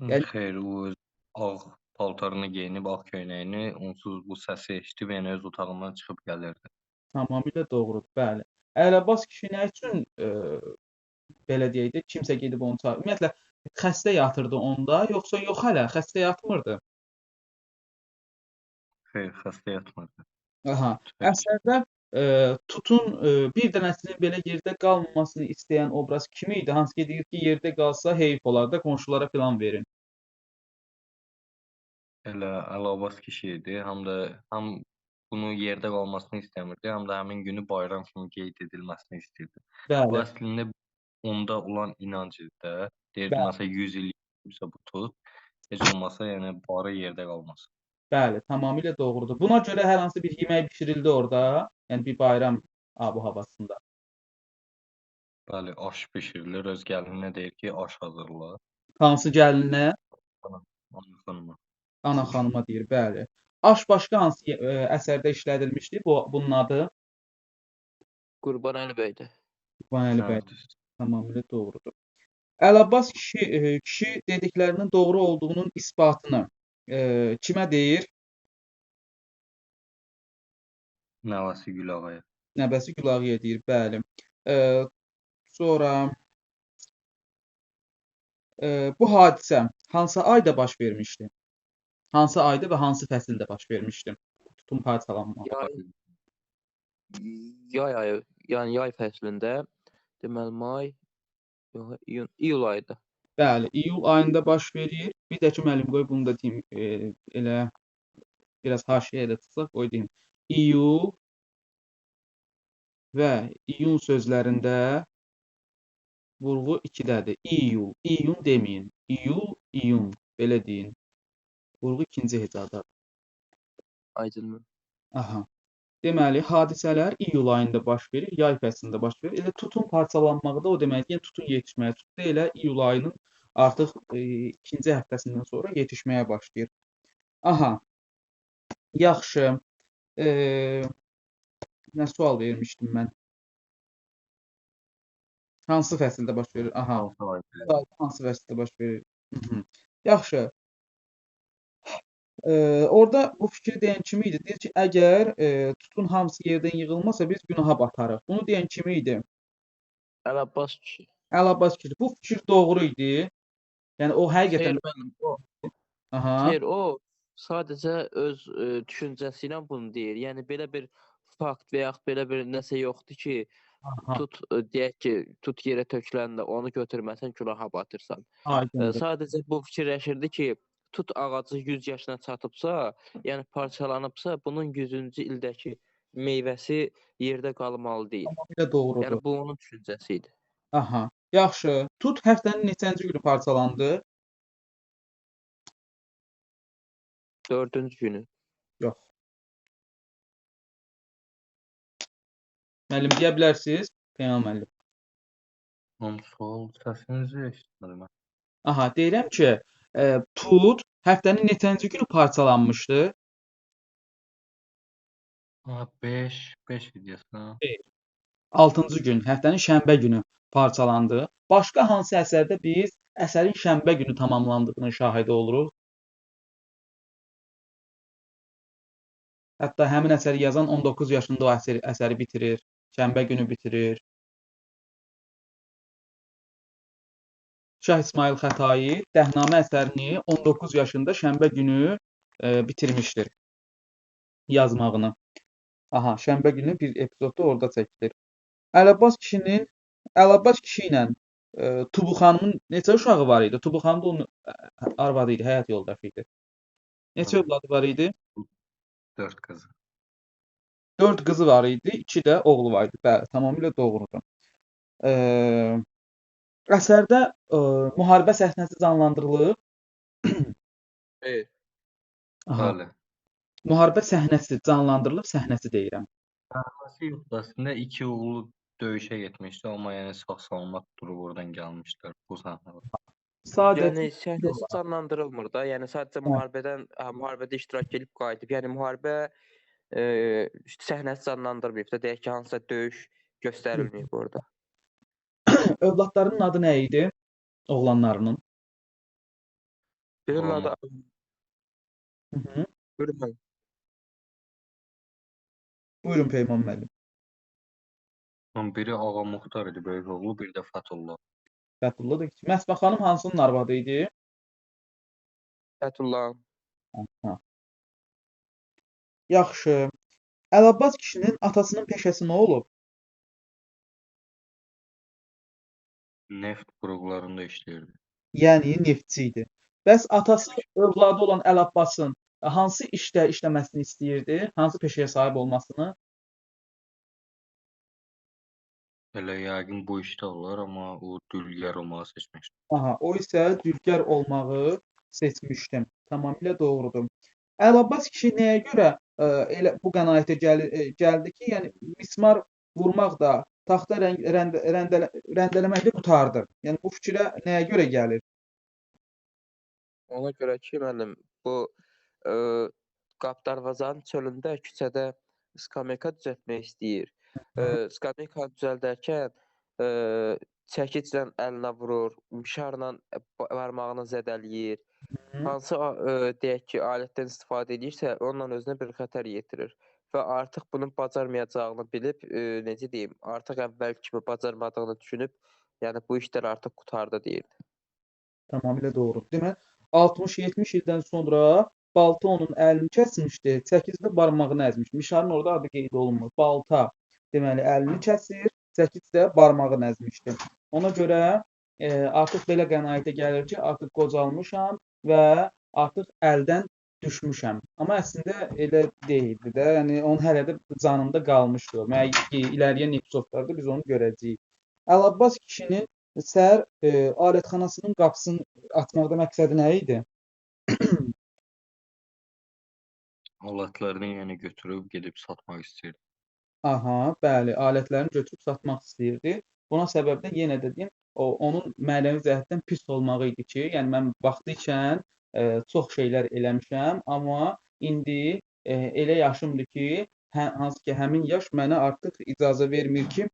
Yəni Xeyr, o öz ağ paltarını geyinib, ağ köynəyini, onsuz bu səsi eşidib, yəni öz otağından çıxıb gəlirdi. Tamamilə doğrudur, bəli. Əl-Abbas kişi nə üçün belə deyək də, kimsə gedib onu çağırır? Ümumiyyətlə, xəstə yatırdı onda, yoxsa yox hələ, xəstə yatmırdı? Xeyr, xəstə yatmırdı. Aha, əsərdə tutun bir dənəsinin belə yerdə qalmamasını istəyən obraz kimi idi? Hansı ki, deyir ki, yerdə qalsa heyf olar da, qonşulara filan verin. Elə Əl-Abbas kişi idi. Həm də həm bunu yerdə qalmasını istəmirdi, həm də həmin günü bayram kimi qeyd edilməsini istəyirdi. Bəli. Bu əslində onda olan inanc idi də. Deyirdi, məsələn, 100 il yoxsa bu tut, heç olmasa, yəni barı yerdə qalmasın. Bəli, tamamilə doğrudur. Buna görə hər hansı bir yemək bişirildi orada, yəni bir bayram abu havasında. Bəli, aş bişirilir. Öz gəlininə deyir ki, aş hazırla. Hansı gəlinə? Ana xanıma. Ana xanıma deyir, bəli. Aş başqa hansı əsərdə işlədilmişdi? Bunun adı? Qurbanəli bəydə. Qurbanəli bəy. Tamamilə doğrudur. Əl-Abbas kişi dediklərinin doğru olduğunun isbatını kimə deyir? Nəvəsi Gülağaya. Nəvəsi Gülağaya deyir, bəli. Sonra bu hadisə hansı ayda baş vermişdi? Hansı ayda və hansı fəsildə baş vermişdi? Tutun parçalanma. Yay ayı, yəni yay fəslində, deməli may, yox, iyun, iyul ayında. Bəli, iyul ayında baş verir. Bir də ki, müəllim qoy bunu da deyim, elə Biraz haşiyə də çıxsaq, qoy deyim. İyul və iyun sözlərində vurğu 2-dədir. İyul, iyun deməyin. İyul, iyun, belə deyin. Vurğu ikinci hecadadır. Aydındır. Aha. Deməli, hadisələr iyul ayında baş verir, yay fəslində baş verir. Elə tutun parçalanmağı da o deməkdir, yəni tutun yetişməyə tutdu. Elə iyul ayının artıq ikinci həftəsindən sonra yetişməyə başlayır. Aha. Yaxşı. Nə sual vermişdim mən? Hansı fəsildə baş verir? Aha. Hansı fəsildə baş verir? Yaxşı. Orada bu fikri deyən kim idi? Deyir ki, əgər tutun hamısı yerdən yığılmasa biz günaha batarıq. Bunu deyən kim idi? Əl-Abbas kişi. Əl-Abbas kişi. Bu fikir doğru idi. Yəni o həqiqətən Xeyr, mənim, o. Aha. Xeyr, o sadəcə öz düşüncəsi ilə bunu deyir. Yəni belə bir fakt və yaxud belə bir nəsə yoxdur ki, Aha. tut deyək ki, tut yerə töküləndə onu götürməsən günaha batırsan. Aydındır. Sadəcə bu fikirləşirdi ki, tut ağacı 100 yaşına çatıbsa, yəni parçalanıbsa, bunun 100-cü ildəki meyvəsi yerdə qalmalı deyil. Tamamilə doğrudur. Yəni bu onun düşüncəsi idi. Aha. Yaxşı. Tut həftənin neçənci günü parçalandı? 4-cü günü. Yox. Müəllim deyə bilərsiniz? Peyman müəllim. Sual səsinizi eşitmədim. Aha, deyirəm ki, tut həftənin neçənci günü parçalanmışdı? 5, 5 videosu. Xeyr. 6-cı gün, həftənin şənbə günü parçalandı. Başqa hansı əsərdə biz əsərin şənbə günü tamamlandığının şahidi oluruq? Hətta həmin əsəri yazan 19 yaşında o əsəri bitirir, şənbə günü bitirir. Şah İsmayıl Xətai Dəhnamə əsərini 19 yaşında şənbə günü bitirmişdir yazmağını. Aha, şənbə günü bir epizodda orada çəkilir. Əl-Abbas kişi ilə Tubu xanımın neçə uşağı var idi? Tubu xanım da onun arvadı idi, həyat yoldaşı idi. Neçə övladı var idi? 4 qızı. 4 qızı var idi, 2 də oğlu var idi. Bəli, tamamilə doğrudur. Əsərdə müharibə səhnəsi canlandırılıb. Xeyr. Bəli. Müharibə səhnəsi canlandırılıb, səhnəsi deyirəm. Səhnəsi yoxdur. Əslində iki oğlu döyüşə getmişdi, amma yəni sağ-salamat durub oradan gəlmişlər bu səhnədə. Sadəcə Yəni səhnəsi canlandırılmır da. Yəni sadəcə müharibədə iştirak edib qayıdıb. Yəni müharibə səhnəsi canlandırmayıb da, deyək ki, hansısa döyüş göstərilməyib orada. Övladlarının adı nə idi? Oğlanlarının. Birinin adı Buyurun. Buyurun Peyman müəllim. Biri Ağa Muxtar idi, böyük oğlu, bir də Fətullah. Fətullah da kiçik. Məsbə xanım hansının arvadı idi? Fətullah. Aha. Yaxşı. Əl-Abbas kişinin atasının peşəsi nə olub? Neft buruqlarında işləyirdi. Yəni neftçi idi. Bəs atası övladı olan Əl-Abbasın hansı işdə işləməsini istəyirdi? Hansı peşəyə sahib olmasını? Elə yəqin bu işdə olar, amma o dülgər olmağı seçmişdi. Aha, o isə dülgər olmağı seçmişdi. Tamamilə doğrudur. Əl-Abbas kişi nəyə görə elə bu qənaətə gəldi ki, yəni mismar vurmaq da, taxta rəndələmək də qurtardı. Yəni bu fikrə nəyə görə gəlir? Ona görə ki, müəllim, bu Qapdarvazanın çölündə küçədə skameyka düzəltmək istəyir. Skameykanı düzəldərkən çəkiclə əlinə vurur, mişarla barmağını zədələyir. Hansı deyək ki, alətdən istifadə edirsə, onunla özünə bir xətər yetirir. Və artıq bunu bacarmayacağını bilib, necə deyim, artıq əvvəl kimi bacarmadığını düşünüb, yəni bu işlər artıq qurtardı deyirdi. Tamamilə doğru. Deməli, 60-70 ildən sonra balta onun əlini kəsmişdi, çəkic də barmağını əzmişdi. Mişarın orada adı qeyd olunmur. Balta, deməli, əlini kəsir, çəkic də barmağını əzmişdi. Ona görə artıq belə qənaətə gəlir ki, artıq qocalmışam və artıq əldən düşmüşəm. Amma əslində elə deyildi də. Yəni onun hələ də canında qalmışdı o. Müəyyən ki, irəliləyən epizodlarda biz onu görəcəyik. Əlabbas kişinin səhər alətxanasının qapısını açmaqda məqsədi nə idi? Alətlərini yəni götürüb gedib satmaq istəyirdi. Aha, bəli, alətlərini götürüb satmaq istəyirdi. Buna səbəb də yenə də deyim, onun mənəvi cəhətdən pis olmağı idi ki, yəni mən vaxtı ikən çox şeylər eləmişəm, amma indi elə yaşımdır ki, hansı ki həmin yaş mənə artıq icazə vermir ki,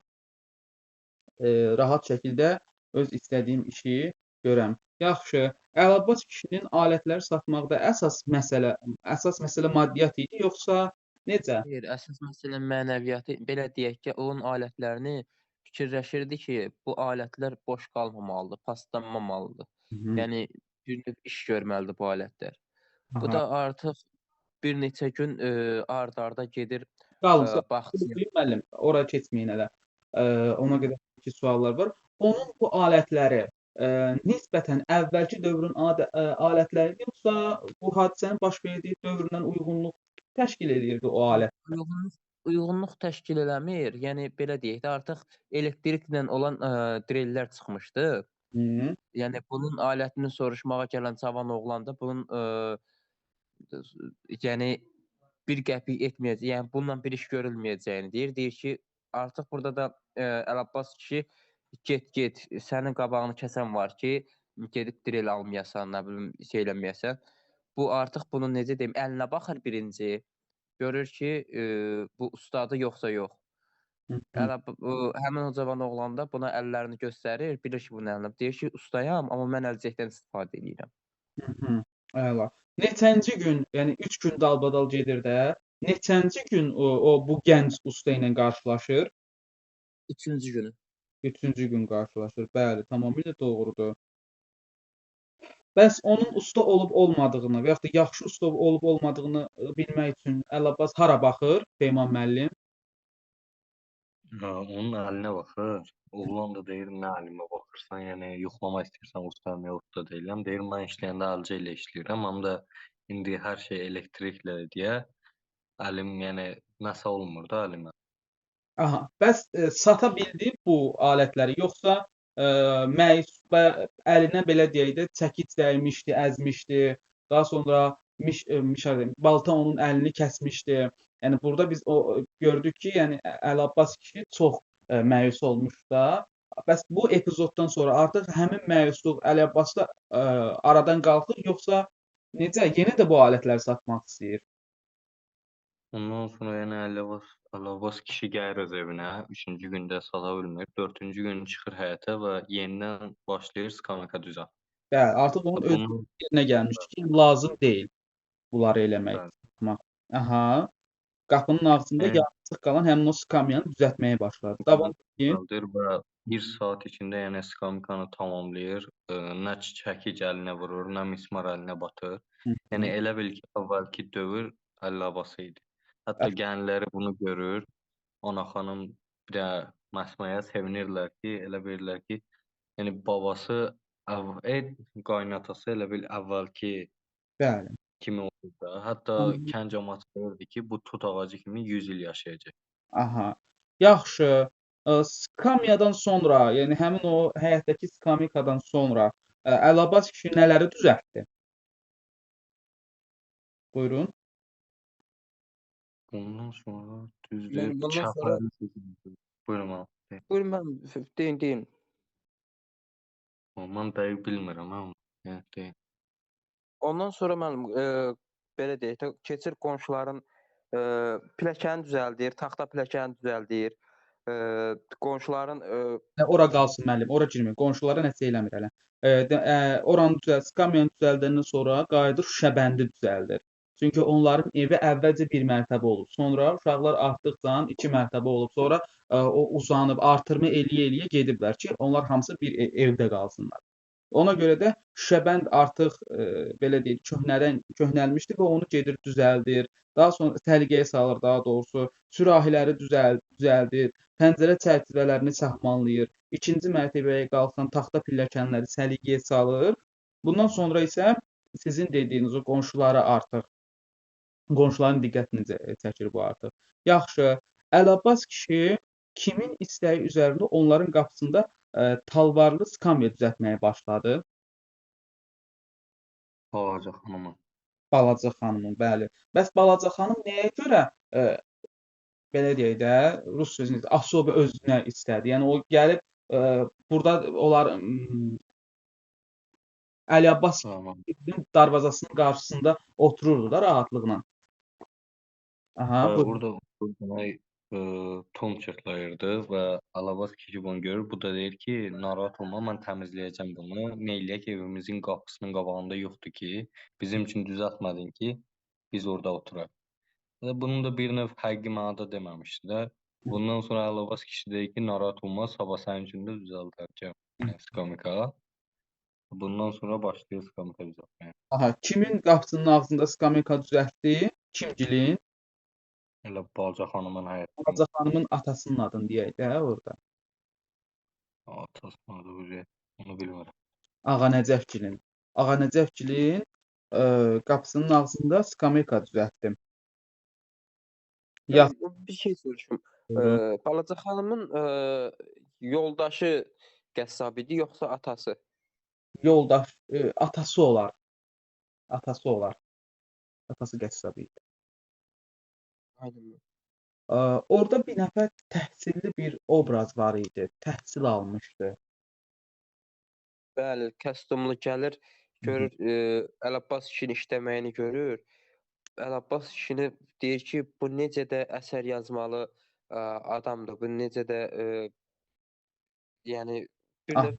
rahat şəkildə öz istədiyim işi görəm. Yaxşı, Əlabbas kişinin alətləri satmaqda əsas məsələ maddiyyat idi, yoxsa necə? Xeyr, əsas məsələ mənəviyyatı, belə deyək ki, onun alətlərini fikirləşirdi ki, bu alətlər boş qalmamalıdır, paslanmamalıdır. Yəni bir növ iş görməlidir bu alətlər. Bu da artıq bir neçə gün ard-arda gedir Qalın, bağçaya. Müəllim, ora keçməyin hələ. Ona qədər ki, suallar var. Onun bu alətləri nisbətən əvvəlki dövrün alətləri yoxsa bu hadisənin baş verdiyi dövründən uyğunluq təşkil edirdi o alət? Uyğunluq təşkil eləmir. Yəni belə deyək də, artıq elektriklə olan drellər çıxmışdı. Yəni bunun alətini soruşmağa gələn cavan oğlan da bunun yəni bir qəpik etməyəcək, yəni bununla bir iş görülməyəcəyini deyir. Deyir ki, artıq burada da Əlabbas kişi get, sənin qabağını kəsən var ki, gedib drel almayasan, nə bilim, şey eləməyəsən. Bu artıq bunun necə deyim, əlinə baxır birinci. Görür ki, bu ustadır yoxsa yox. Həmin o cavan oğlan da buna əllərini göstərir, bilir ki, bunun əlinə. Deyir ki, ustayam, amma mən əlcəkdən istifadə edirəm. Əla. Neçənci gün, yəni 3 gün dalbadal gedir də, neçənci gün o bu gənc usta ilə qarşılaşır? 3-cü günü. 3-cü gün qarşılaşır. Bəli, tamamilə doğrudur. Bəs onun usta olub olmadığını və yaxud da yaxşı usta olub olmadığını bilmək üçün Əlabbas hara baxır, Peyman müəllim? Onun əlinə baxır. Oğlan da deyir, nə əlimə baxırsan, yəni yoxlama istəyirsən, ustayam ya usta deyiləm. Deyir, mən işləyəndə əlcə ilə işləyirəm, həm də indi hər şey elektriklə deyə əlim, yəni nəsə olmur da əlimə. Aha, bəs sata bildi bu alətləri, yoxsa məyus və əlinə belə deyək də çəkic dəymişdi, əzmişdi, daha sonra balta onun əlini kəsmişdi. Yəni burada biz o gördük ki, yəni Əlabbas kişi çox məyus olmuş da. Bəs bu epizoddan sonra artıq həmin məyusluq Əlabbasda aradan qalxır, yoxsa necə? Yenə də bu alətləri satmaq istəyir? Ondan sonra yəni Əlabbas kişi gəlir öz evinə, 3-cü gündə sata bilmir, 4-cü gün çıxır həyətə və yenidən başlayır skameyka düzəltməyə. Bəli, artıq onun öz yerinə gəlmişdi ki, lazım deyil bunları eləmək. Aha, qapının ağzında yarımçıq qalan həmin o skamyanı düzəltməyə başladı. Davam edin. Və bir saat içində yəni skameykanı tamamlayır, nə çəkic əlinə vurur, nə mismar əlinə batır. Yəni elə bil ki, əvvəlki dövr Əlabbası idi. Hətta gəlinləri bunu görür, Ana xanım bir də Məsməyə sevinirlər ki, elə bilirlər ki, yəni babası, qaynatası elə bil əvvəlki kimi olur da. Hətta kənd camaatı deyirdi ki, bu tut ağacı kimi 100 il yaşayacaq. Aha, yaxşı. Skamyadan sonra, yəni həmin o həyətdəki skameykadan sonra Əlabbas kişi nələri düzəltdi? Buyurun. Bundan sonra düzdür. Bundan sonra... Buyurun mən. Buyurun mən, deyin. Mən dəqiq bilmirəm, hə, deyin. Ondan sonra mən, belə deyək də, keçir qonşuların pilləkəni düzəldir, taxta pilləkəni düzəldir, qonşuların... Ora qalsın müəllim, ora girməyin, qonşulara nəsə eləmir hələ. Oranı düzəld, skamyanı düzəldəndən sonra qayıdır, şüşəbəndi düzəldir. Çünki onların evi əvvəlcə bir mərtəbə olub, sonra uşaqlar artdıqca 2 mərtəbə olub, sonra o uzanıb, artırma eləyə-eləyə gediblər ki, onlar hamısı bir evdə qalsınlar. Ona görə də şüşəbənd artıq belə deyil, köhnəlmişdi və onu gedir, düzəldir, daha sonra səliqəyə salır, daha doğrusu, sürahiləri düzəldir, pəncərə çərçivələrini sahmanlayır, ikinci mərtəbəyə qalxan taxta pilləkənləri səliqəyə salır. Bundan sonra isə sizin dediyiniz o qonşulara artıq Qonşuların diqqətini çəkir bu artıq. Yaxşı, Əlabbas kişi kimin istəyi üzərində onların qapısında talvarlı skamya düzəltməyə başladı? Balaca xanımın. Balaca xanımın, bəli. Bəs balaca xanım nəyə görə belə deyək də, rus sözünü asoba özünə istədi? Yəni o gəlib burada onlar Əli Abbas darvazasının qarşısında otururdu da rahatlıqla. Aha, bu... Orada demək Tom çırtlayırdı və Ələbbas kişi bunu görür. Bu da deyir ki, narahat olma, mən təmizləyəcəm bunu. Nə eləyək, evimizin qapısının qabağında yoxdur ki, bizim üçün düzəltmədin ki, biz orada oturaq. Və bunun da bir növ həqqi mənada deməmişdi də. Bundan sonra Ələbbas kişi deyir ki, narahat olma, sabah sənin üçün də düzəldəcəm skamika. Bundan sonra başlayır skamika düzəltməyə. Aha, kimin qapısının ağzında skamika düzəltdi? Kimgilin? Elə balaca xanımın həyatında. Balaca xanımın atasının adını deyək də orada. Atasının adı onu bilmirəm. Ağa Nəcəfgilin. Ağa Nəcəfgilin qapısının ağzında skameyka düzəltdim. Ya bir şey soruşum. Balaca xanımın yoldaşı qəssab idi yoxsa atası? Yoldaş, atası olar. Atası olar. Atası qəssab idi. Aydın. Orada bir nəfər təhsilli bir obraz var idi. Təhsil almışdı. Bəli, kostyumlu gəlir, görür, Ələbbas kişinin işləməyini görür. Ələbbas kişini deyir ki, bu necə də əsər yazmalı adamdır, bu necə də yəni bir növ